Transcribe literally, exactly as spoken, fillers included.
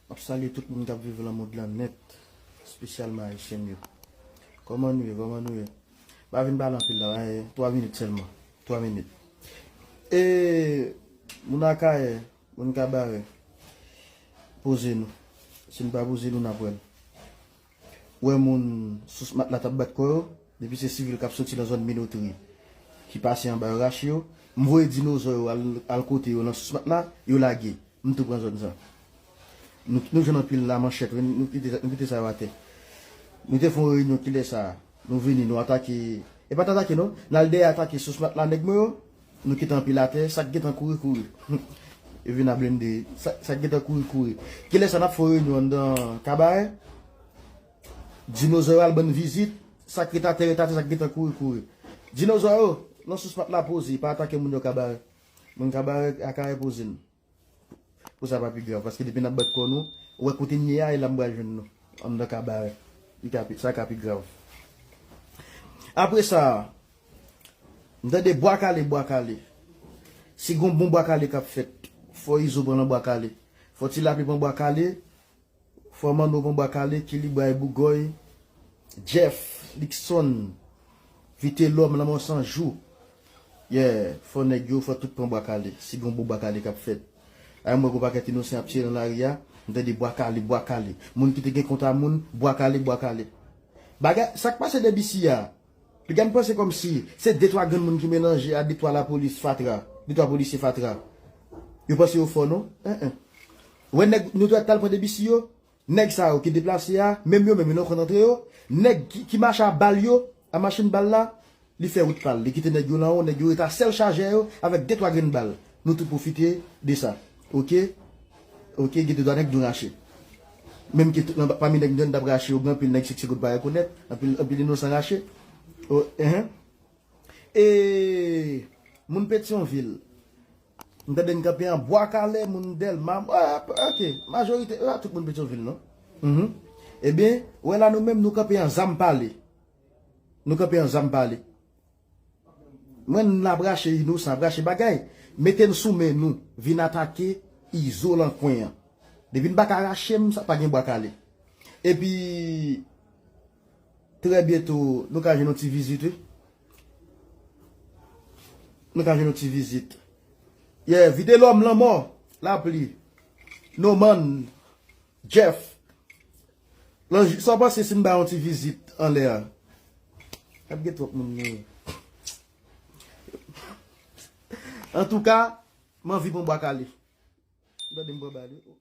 M ap salye tout moun k ap viv nan mond lan nèt, espesyalman Ayisyen yo. Kòman nou ye? Kòman nou ye? M pa vin pale anpil la, e, twa minit sèlman. Twa minit. E, moun Akayè, moun Kabarè, poze nou. Si n pa poze nou, n ap wè l. Ou wè moun sou smat la t ap bat kò yo, depi se sivil k ap soti nan zòn Minotri, ki pase anba yo rache yo, m voye dinozò yo al, al kote yo nan sou smat la, yo lage. M tou pran zòn sa. Nou, nou jwenn anpil la manchèt, wi, nou kite, nou kite sa yo atè. Nou te fè yon reyinyon kilè sa a. Nou vini, nou atake. E pa t atake non, n al dèyè atake sou smat la nèg mwen yo. Nou kite anpil atè, sa k gentan kouri, kouri. Yo vin a blende, sa, sa k gentan kouri, kouri. Kilè sa n ap fè yon reyinyon anndan Kabarè? Dinozò yo al ban n vizit, sa k ret atè, ret atè, sa k gentan kouri, kouri. Dinozò yo, nan sou smat la poze, pa atake moun yo Kabarè. Moun Kabarè, Akayè poze n. Pou sa pa pi grav, paske depi n ap bat kò nou, ou wè kote n ye a, e la m pral jwenn nou. Anndan Kabarè. Li ka pi, sa ka pi grav. Apre sa, m tande bwa kale, bwa kale. Si gon bon bwa kale k ap fèt, fò Izo pran nan bwa kale. Fò Ti Lapli pran bwa kale. Fò Manno pran bwa kale, Kilibray, Bougòy, Jeff, Luckson, Vitelòm, Lanmò San Jou. Yeah, fò nèg yo, fò tout pran bwa kale. Si gon bon bwa kale k ap fèt. Ay, m wè gon pakèt inosan ap tire nan lari a, m tande bwa kale, bwa kale. Moun ki te gen kont a moun, bwa kale, bwa kale. Bagay, sa k pase de bisi a? Piga m panse kòmsi se de twa grenn moun ki melanje a de twa lapolis fatra, de twa polisye fatra. Yo panse yo fò non? En, en. Wè nèg nou dwèt t al pran de bisi yo, nèg sa yo ki deplase a, menm yo menm yo nan kont antre yo, nèg ki, ki mache a bal yo, a machin bal la, li fè wout pa l, li kite nèg yo nan wo, nèg yo ret a sèl chajè yo avèk de twa grenn bal. Nou tou pwofite de sa. Oke? Oke, gen de twa nèg nou rache. Menm ke tout nan, pami nèg nou t ap rache yo, gen anpil nèg sèk sèk goud pa rekonèt, anpil, anpil inosan rache. O, enhen. E moun Petyonvil, m tande n kanpe an Bwa Kale, moun Dèlma, a, oke, majorite, a, tout moun Petyonvil, non? Mhm. Ebyen, wè la nou menm, nou kanpe an Zam Pale. Nou kanpe an Zam Pale. Mwen, n ap rache inosan, ap rache bagay. Mete n sou men nou, vin atake Izo lan kwen an. Depi n pa ka rache m, sa pa gen Bwa Kale. Epi, trè byento, nou ka jwenn yon ti vizit, wi. Nou ka jwenn yon ti vizit. Yeah, Vitelòm, Lanmò, Lapli, Noman, Jeff. Lan, sa w panse si m ba yon ti vizit anlè a? Ap gen twòp moun nou ye. Antouka, m anvi pran Bwa Kale. M tande m pran bal, wi.